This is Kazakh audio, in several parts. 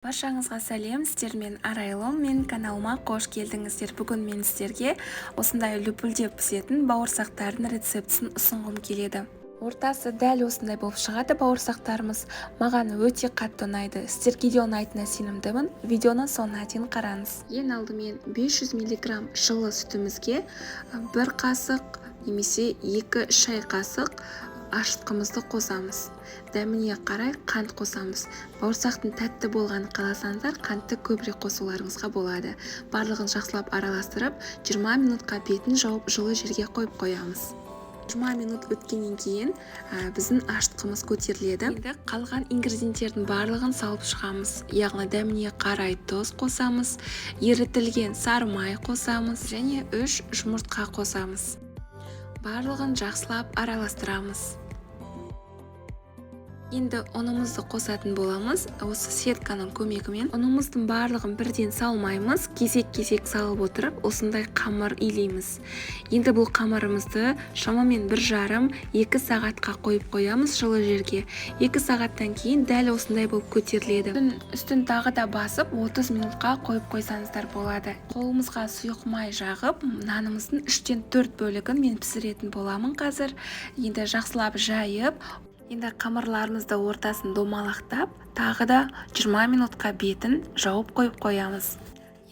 Баршаңызға сәлем! Сіздермен Арайлым. Мен каналыма қош келдіңіздер! Бүгін мен сіздерге осындай лүпілдеп пісетін бауырсақтардың рецептісін ұсынғым келеді. Ортасы дәл осындай болып шығады бауырсақтарымыз. Маған өте қатты ұнайды. Сіздерге де ұнайтынына сенімдімін. Видеоны соңына дейін қараңыз. Ең алдымен 500 мг жылы сүтімізге 1 қасық немесе 2 шай қасық ашытқымызды қосамыз. Дәміне қарай қант қосамыз. Бауырсақтың тәтті болғанын қаласаңыздар, қантты көбірек қосуларыңызға болады. Барлығын жақсылап араластырып, 20 минутқа бетін жауып, жылы жерге қойып қоямыз. 20 минут өткеннен кейін біздің ашытқымыз көтеріледі. Енді қалған ингредиенттердің барлығын салып шығамыз. Яғни дәміне қарай тұз қосамыз, ерітілген сары май қосамыз және 3 жұмыртқа қосамыз. Барлығын жақсылап араластырамыз. Енді ұнымызды қосатын боламыз. Осы сетканың көмегімен ұнымыздың барлығын бірден салмаймыз, кезек-кезек салып отырып, осындай қамыр илейміз. Енді бұл қамырымызды шамамен 1,5-2 сағатқа қойып қоямыз жылы жерге. 2 сағаттан кейін дәл осындай болып көтеріледі. Үстін тағы да басып 30 минутқа қойып қойсаңыздар болады. Қолымызға сұйық май жағып, нанымыздың 3-тен 4 бөлігін мен пісіретін боламын қазір. Енді жақсылап жайып, енді қамырларымызды ортасын домалақтап, тағы да 20 минутқа бетін жауып қойып қоямыз.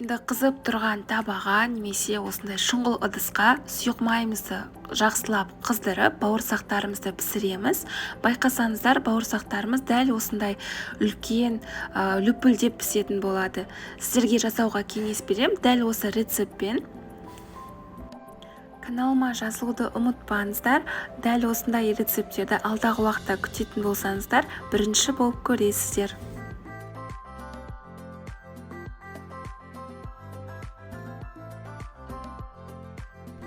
Енді қызып тұрған табаға немесе осындай шұңғыл ыдысқа сұйық майымызды жақсылап қыздырып, бауырсақтарымызды пісіреміз. Байқасаңыздар, бауырсақтарымыз дәл осындай үлкен, лүпілдеп пісетін болады. Сіздерге жасауға кеңес беремін дәл осы рецептпен. Каналыма жазылуды ұмытпаңыздар. Дәл осындай рецепттерді алдағы уақытта күтетін болсаңыздар, бірінші болып көресіздер.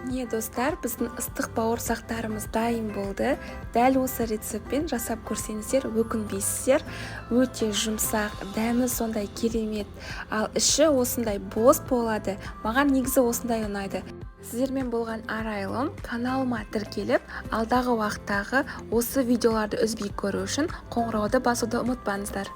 Міне, достар, біздің ыстық бауырсақтарымыз дайын болды. Дәл осы рецептпен жасап көрсеңіздер, өкінбейсіздер. Өте жұмсақ, дәмі сондай керемет. Ал іші осындай бос болады. Маған негізі осындай ұнайды. Сіздермен болған Арайлым. Каналыма тіркеліп, алдағы уақыттағы осы видеоларды үзбей көру үшін қоңырауды басуды ұмытпаңыздар.